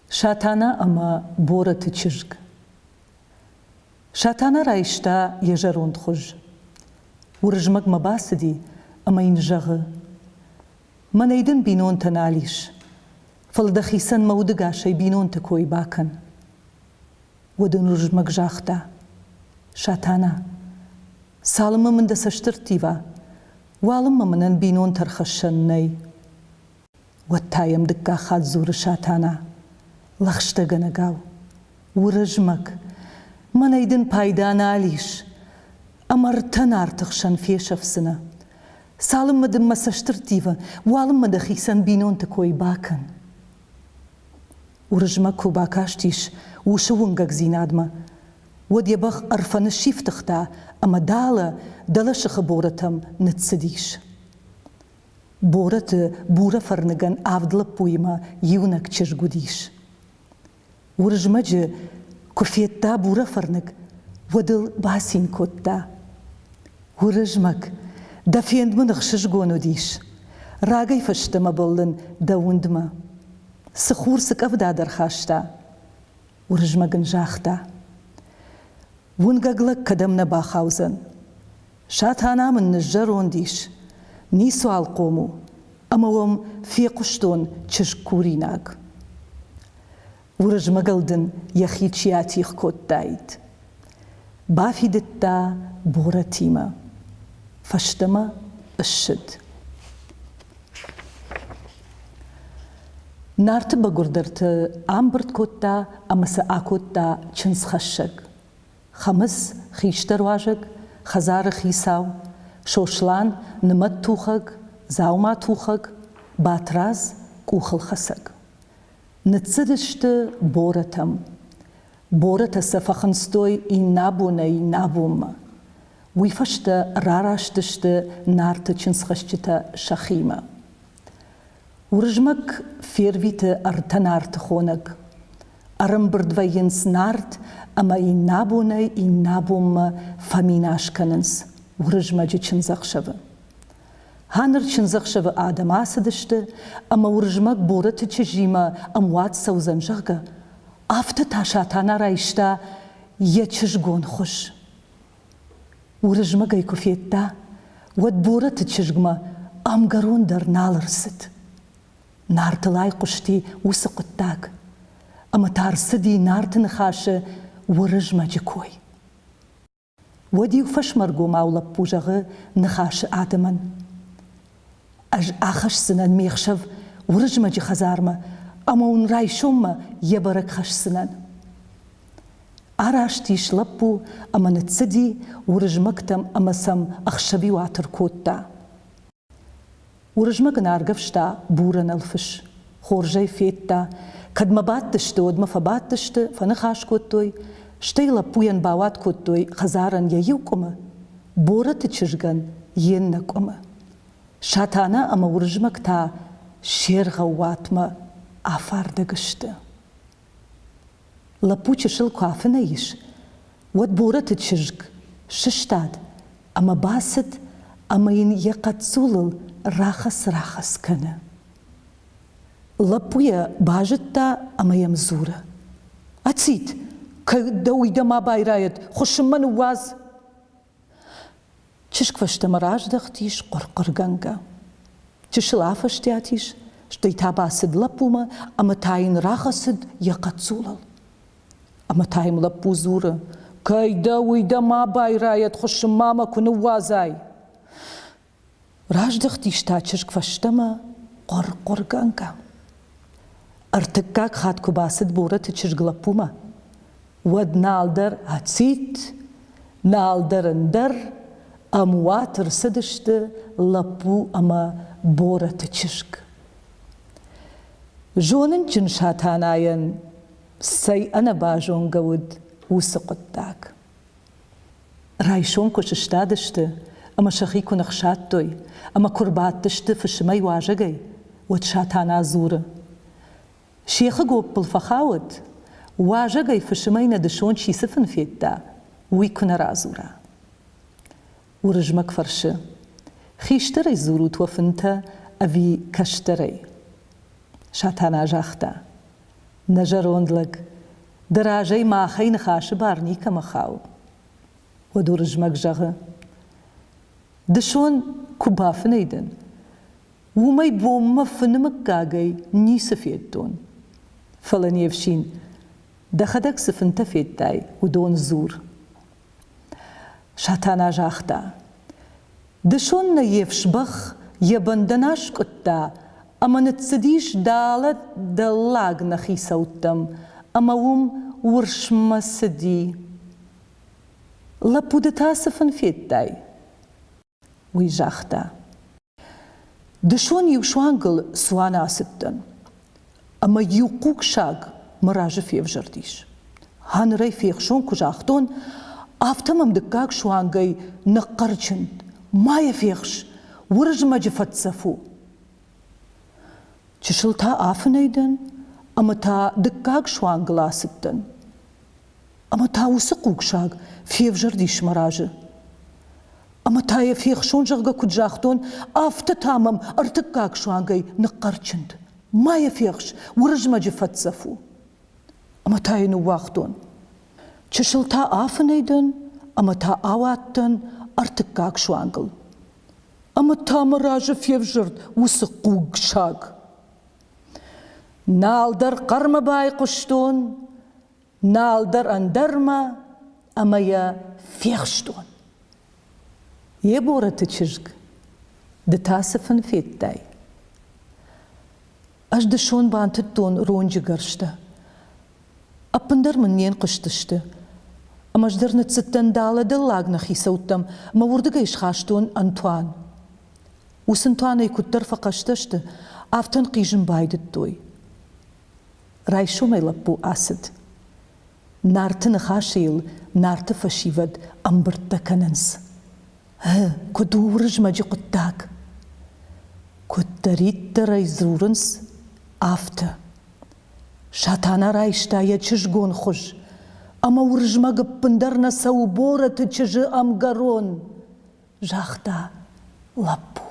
Сатана ӕмӕ Борӕты чызг. Сатана райста йӕ зӕронд хуыз. Уырызмӕгмӕ бацыди ӕмӕ йын зӕгъы: Мӕнӕй дын бинонтӕ нал ис, фӕлӕ дӕхицӕн мӕ удыгасӕй бинонты кой бакӕн. Уӕд ын Уырызмӕг загъта: Сатана, цалынмӕ мын дӕ цӕст ӕрттива, уалынмӕ мӕнӕн бинонтӕ ӕрхӕссӕн нӕй. Уӕд та йӕм дыккаг хатт дзуры Сатана, лӕгъстӕгӕнӕгау: Уырызмӕг, мӕнӕй дын пайда нал ис, ӕмӕ ртӕ Нарты хсӕн фесӕфдзынӕ. Цалынмӕ дын мӕ цӕст ӕрттива, уалынмӕ дӕхицӕн бинонты кой бакӕн. Уырызмӕг куы бакастис усы уынгӕгдзинадмӕ, уӕд йӕ бӕх Ӕрфӕны сифтыгъта ӕмӕ далӕ дӕлӕсыхы Борӕтӕм ныццыдис. Борӕты Бурӕфӕрныгӕн авд лӕппуимӕ иунӕг чызг уыдис. Уырызмӕджы куы федта Бурӕфӕрныг, уӕд ыл бацин кодта. Уырызмӕг, дӕ фенд мын ӕхсызгон уыдис. Рагӕй фӕстӕмӕ бӕллын дӕ уындмӕ. Цы хур, цы къӕвда дӕ рхаста? Уырызмӕг ын загъта: Уынгӕг лӕг кӕдӕм нӕ бахаудзӕн. Сатана мын ныззӕронд ис, ницуал хъом у, ӕмӕ уӕм фехъуыстон чызг куринаг. Уырызмӕгыл дын йӕхи чи атигъ кодтаид. Бафидыдта Борӕтимӕ. Фӕстӕмӕ ссыд. Нарты бӕгуырдӕрты амбырд кодта ӕмӕ сӕ акодта чындзхӕссӕг. Хӕмыц, хистӕр уазӕг, хӕдзары хицау, Сослан, нымӕттухӕг, дзауматухӕг, Батрадз, къухылхӕцӕг. Ныццыдысты Борӕтӕм. Борӕтӕ сӕ фӕхынцтой иннабонӕй иннабонмӕ. Уый фӕстӕ рараст сты Нарты чындзхӕсджытӕ сӕхимӕ. Уырызмӕг фервиты ӕртӕ Нарты хонӕг. Ӕрӕмбырд вӕййынц Нарт ӕмӕ иннабонӕй иннабонмӕ фӕминас кӕнынц Уырызмӕджы чындзӕхсӕвы. Ханыр чындзӕхсӕвы адӕм ацыдысты, ӕмӕ Уырызмӕг Борӕты чызджимӕ ӕмуат цӕудзӕн, зӕгъгӕ, афтӕ та Сатана райста йӕ чызгон хуыз. Уырызмӕг ӕй куы федта, уӕд Борӕты чызгмӕ ӕмгӕрон дӕр нал ӕрцыд. Нартыл айхъуысти уыцы хъуыддаг, ӕмӕ та рцыди Нарты ныхасы Уырызмӕджы кой. Уӕд иу фӕсмӕргомау лӕппу зӕгъы ныхасы адӕмӕн: Ӕз ахӕсдзынӕн ме хсӕв Уырызмӕджы хӕдзармӕ ӕмӕ уын райсоммӕ йӕ бӕрӕг хӕсдзынӕн. Араст ис лӕппу ӕмӕ ныццыди Уырызмӕгтӕм ӕмӕ сӕм ӕхсӕвиуат ӕркодта. Уырызмӕг ын аргӕвста бурӕ нӕлфыс. Хорз ӕй федта. Кӕдмӕ бадтысты, уӕдмӕ фӕбадтысты, фӕныхас кодтой, стӕй лӕппуйӕн бауат кодтой хӕдзарӕн йӕ иу къуымы, Борӕты чызгӕн йе ннӕ къуымы. Сатана ӕмӕ Уырызмӕг та се ргъӕу уатмӕ афардӕг сты. Лӕппу чысыл куы афынӕй ис, уӕд Борӕты чызг сыстад ӕмӕ бацыд ӕмӕ йын йӕ хъӕццулыл рахӕц-рахӕц кӕны. Лӕппу йӕ базыдта ӕмӕ йӕм дзуры: Ацит, кӕд дӕ уый дӕ ма байрайӕд, хуыссынмӕ ныууадз! Чызг фӕстӕмӕ раздӕхтис хъуыр-хъуыргӕнгӕ. Чысыл афӕстиат ис, стӕй та бацыд лӕппумӕ ӕмӕ та йын рахӕцыд йӕ хъӕццулыл. Ӕмӕ та йӕм лӕппу дзуры: Кӕй дӕ, уый дӕ ма байрайӕд, хуыссынмӕ мӕ куы ныууадзай. Раздӕхтис та чызг фӕстӕмӕ хъуыр-хъуыргӕнгӕ. Ӕртыккаг хатт куы бацыд Борӕты чызг лӕппумӕ, уӕд налдӕр ацит, налдӕр ӕндӕр ӕмуат ӕрцыдысты лӕппу ӕмӕ Борӕты чызг. Зонынджын Сатанайӕн цӕй ӕнӕбазонгӕ уыд уыцы хъуыддаг. Райсом куы сыстадысты ӕмӕ сӕхи куы ныхсадтой ӕмӕ куы рбадтысты фысымӕй уазӕгӕй, уӕд Сатана дзуры: Сехы гоппыл фӕхауд, уазӕгӕй фысымӕй нӕ дысон чи цы фын федта, уый куы нӕ радзура. Уырызмӕг фӕрсы: Хистӕрӕй дзурут уӕ фынтӕ ӕви кӕстӕрӕй? Сатана загъта: Нӕ зӕронд лӕг, дӕ разӕй махӕй ныхасы бар никӕмӕ хауы. Уӕд Уырызмӕг зӕгъы: Дысон куы бафынӕй дӕн, уымӕй бонмӕ фыны мыггагӕй ницы федтон. Фӕлӕ не фсин, дӕхӕдӕг цы фынтӕ федтай, уыдон дзур. Сатана загъта: Дысон нӕ йе фсбӕх йӕ бӕндӕн аскъуыдта ӕмӕ ныццыдис далӕ дӕллаг нӕ хицӕуттӕм ӕмӕ уым уырсмӕ цыди. Лӕппу, ды та цы фын федтай? Уый загъта: Дысон иу суангыл цуаны ацыдтӕн, ӕмӕ иу хъуг саг мӕ разы февзӕрдис. Ханырӕй фехсон куы загътон, афтӕ мӕм дыккаг суангӕй ныхъхъӕрчынд: Ма йӕ фехс, Уырызмӕджы фӕддзӕф у. Чысыл та афынӕй дӕн ӕмӕ та дыккаг суангыл ацыдтӕн. Ӕмӕ та уыцы хъугсаг февзӕрдис мӕ разы. Ӕмӕ та йӕ фехсон, зӕгъгӕ, куыд загътон, афтӕ та мӕм ӕртыккаг суангӕй ныхъхъӕрчынд. Ма йӕ фехс, Уырызмӕджы фӕддзӕф у. Ӕмӕ та йӕ ныууагътон. Чысыл та афынӕй дӕн ӕмӕ та ауадтӕн ӕртыккаг суангыл. Ӕмӕ та мӕ разы февзӕрд уыцы хъугсаг. Нал дӕр хъӕрмӕ байхъуыстон, нал дӕр ӕндӕрмӕ ӕмӕ йӕ фехстон. Ебораты чызг, ды та цы фын федтай? Ӕз дысон бантыдтон ронджы гӕрзтӕ. Ӕппындӕр мын не нхъызтысты. Ӕмӕ ӕз дӕр ныццыдтӕн далӕ дӕллаг нӕ хицӕуттӕм мӕ уырдыгӕй схастон ӕнтуан. Уыцы нтуанӕй куыддӕр фӕхъӕстӕ сты, афтӕ ӕнхъизын байдыдтой. Райсомӕй лӕппу ацыд. Нарты ныхасы йыл Нарты фӕсивӕд ӕмбырдтӕ кӕнынц. Гъы, куыд у Уырызмӕджы хъуыддаг? Куыддӕриддӕр ӕй дзурынц, афтӕ. Сатана райста йӕ чызгон хуыз, ӕмӕ Уырызмӕг ӕппындӕр нӕ цӕуы Борӕты чызджы ӕмгӕрон, загъта лӕппу.